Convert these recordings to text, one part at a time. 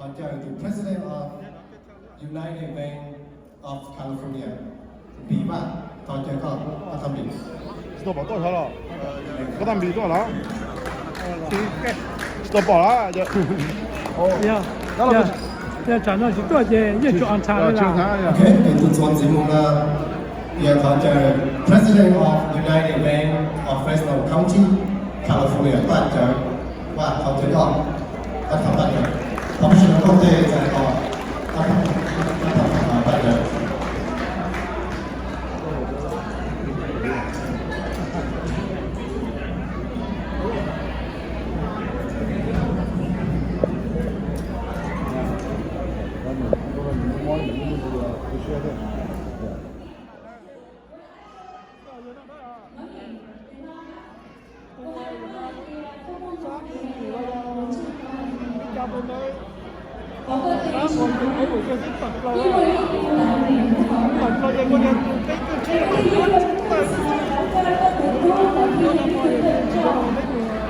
Thov caw the President of United Bank of California, Npis Vaj, thov caw koj, koj tau Npis. Tsis tau pom tuaj xyov los? Koj tau Npis tuaj los? Tsis tau pom los? Yog tsam no tsis tuaj ces yeej tsis on time li. Ok, tus txuas ntxiv mus na, yog thov caw President of United Bank of Fresno County, California, Paj Cawv, Vaj, thov caw koj, koj thov Paj Cawv, thov Paj Cawv, koj tej txais tos, koj thov Paj Cawv.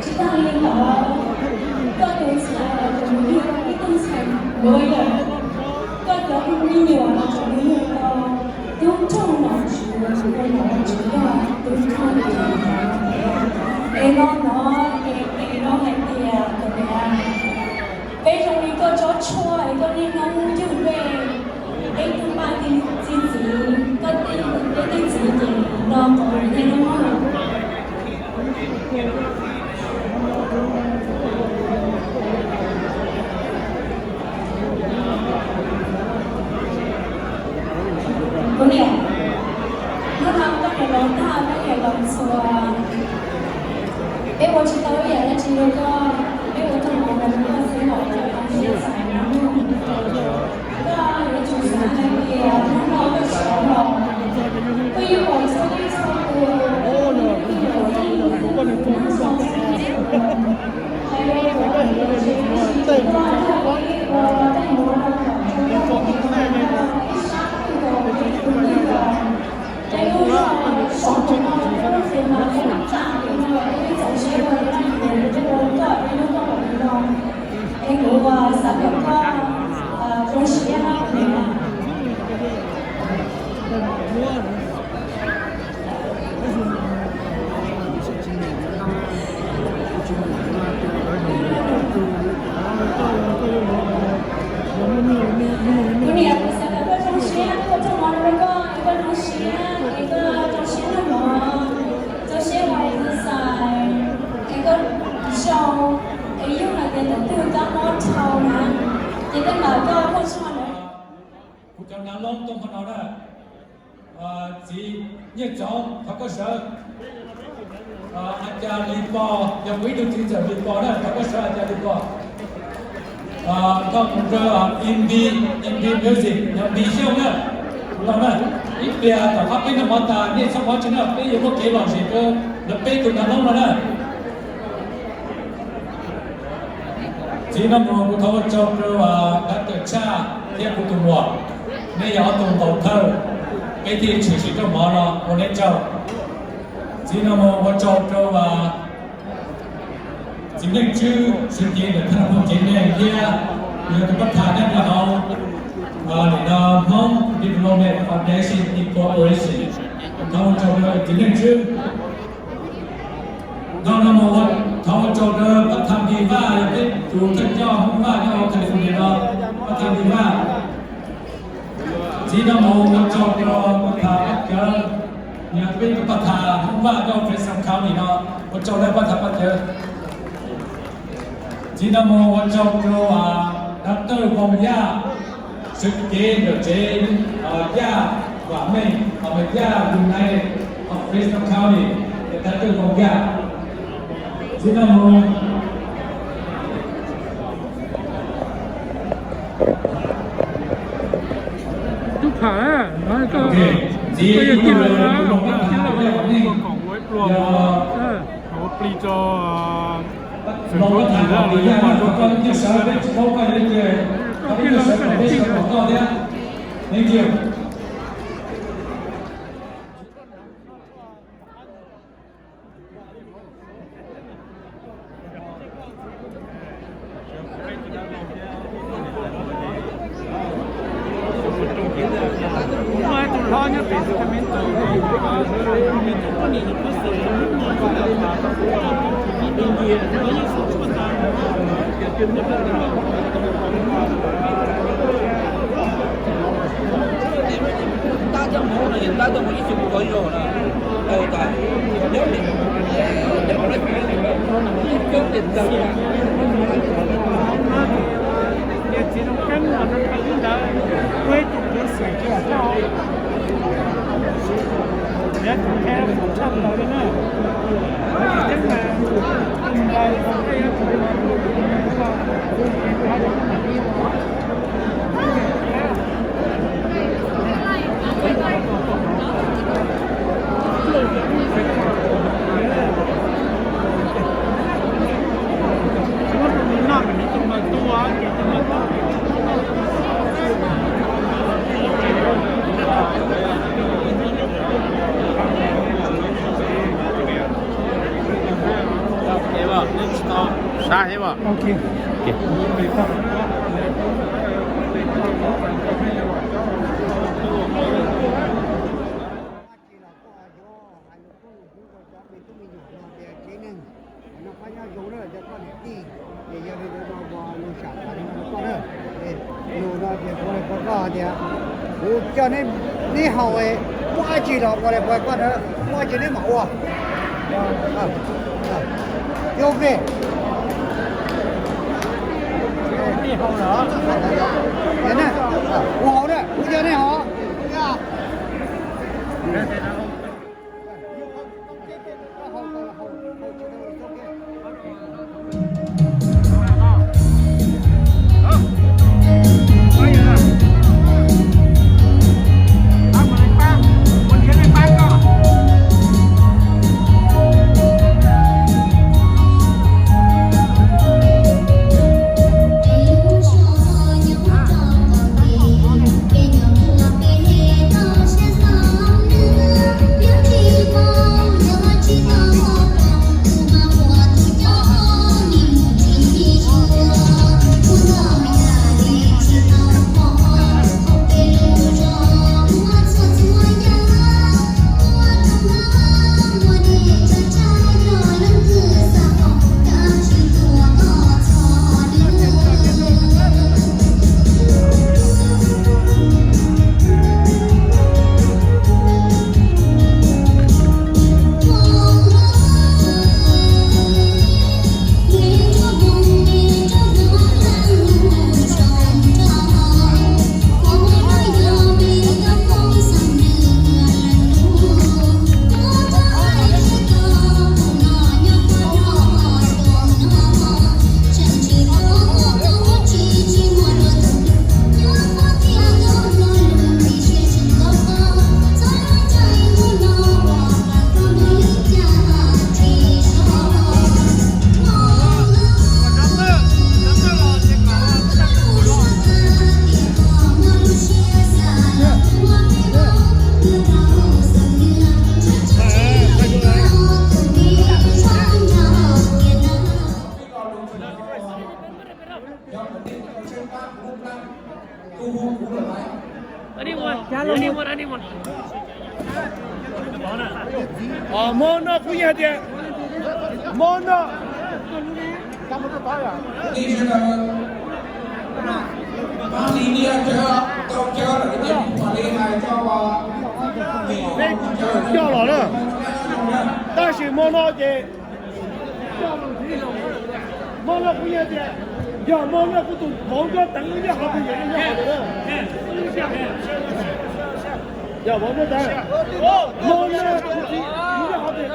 Tsis tas li ntawd, koj tus ntxhais los tseem mus yug ib tug ntxhais lawyer, koj cov me nyuam los tseem mus yug tau tub rog nom tswv, tub rog nom tswv yog tub rog nom tswv. Es no no, es no hais tias peb zoo li koj tsob tshuaj es koj niaj hnub ywg dej, peb twb npaj txi txiv, koj tej, peb tej txiv ces no qhov niaj hnub Kuv niam, hnub no koj niam laus tag, koj niam laus txhua, peb ua tsis tau ib yam dab tsi rau koj, peb ua tau mus rau koj xwb los koj siab txawv no. Koj yuav tsum xav hais tias hnub no koj sawv los, koj yeej pom txhua leej txhua tus, Es kuv xav kom koj zoo siab na. Kuv niam, kuv xav kom koj zoo siab, koj coj mov rau koj, koj zoo siab, es koj zoo siab noj mov, zoo siab ua exercise, es koj zoo, es yog hais tias tus twg kab mob dhau na, ces tej zaum koj muaj zog lawm. Kuv cov nav loob tuaj hmo no na. Txiv Nyiaj Txoov, thov koj sawv. A cas Lis Pos, yog kuv ib tug txiv ntxawm Lis Pos na, thov koj sawv a cas Lis Pos. Koj mus rau Invi, Invi Music, yog Npis Xyooj na. Kuv los na, ib pliag tom qab peb noj mov tas nej txhob mov tsis noj, peb yuav muab kev lom zem rau lawv peb tus nav loob no na. Txiv no mus kuv thov ua tsaug rau Dab Tawm Tshaj thiab kuv tus muam, neb yog ob tug ntaus thawj, peb thiaj tshwm sim rau mov no ua neb tsaug. Txiv no mus ua tsaug rau txiv Neej Tswb, sib tiv ntawm thaj nab phooj kev neeg thiab yog tus pab tham nyob rau hauv nim no Hmoob Development Foundation Incorporation, thov ua tsaug rau txiv Neej Tswb. Dhau no mus thov ua tsaug rau pab tham Npis Vaj, yog peb tus thawj coj Hmoob Vaj nyob hauv California no, pab tham Npis Vaj. Txiv no mus ua tsaug rau pab tham Paj Cawv, yog peb tus pab tham Hmoob Vaj nyob Fresno County no, ua tsaug rau pab tham Paj Cawv. Txiv no mus ua tsaug rau Dab Tawj Voos Yaj, sawv kev ntawm tsev Yaj Vam Meej, Yaj United of Fresno County, Dab Tawj Voos Yaj. Txiv no mus Tub Pham, txiv no mus ua tsaug rau Yaj Vam Meej, yog pab tham Npis Yaj, koj yeej sawv, peb tsis paub koj yog leej twg, koj yeej sawv kom peb sawv kom koj thiab. Thank you. Sab thiab os. Nws no ces kuv li kuv koj tias, kuv coj neb haus, muaj dab tsi los ua li koj, muaj dab tsi neb mam ua. Ua haus na, kuv coj neb haus. Hmo no kuv yog tias, hmo no coj los na, tab sis hmo no ces, hmo no kuv yog tias, yog hmo no kuv tus vauv nco teev nyob qhov twg, yog vauv nco teev, hmo no kuv txiv nco qhov twg.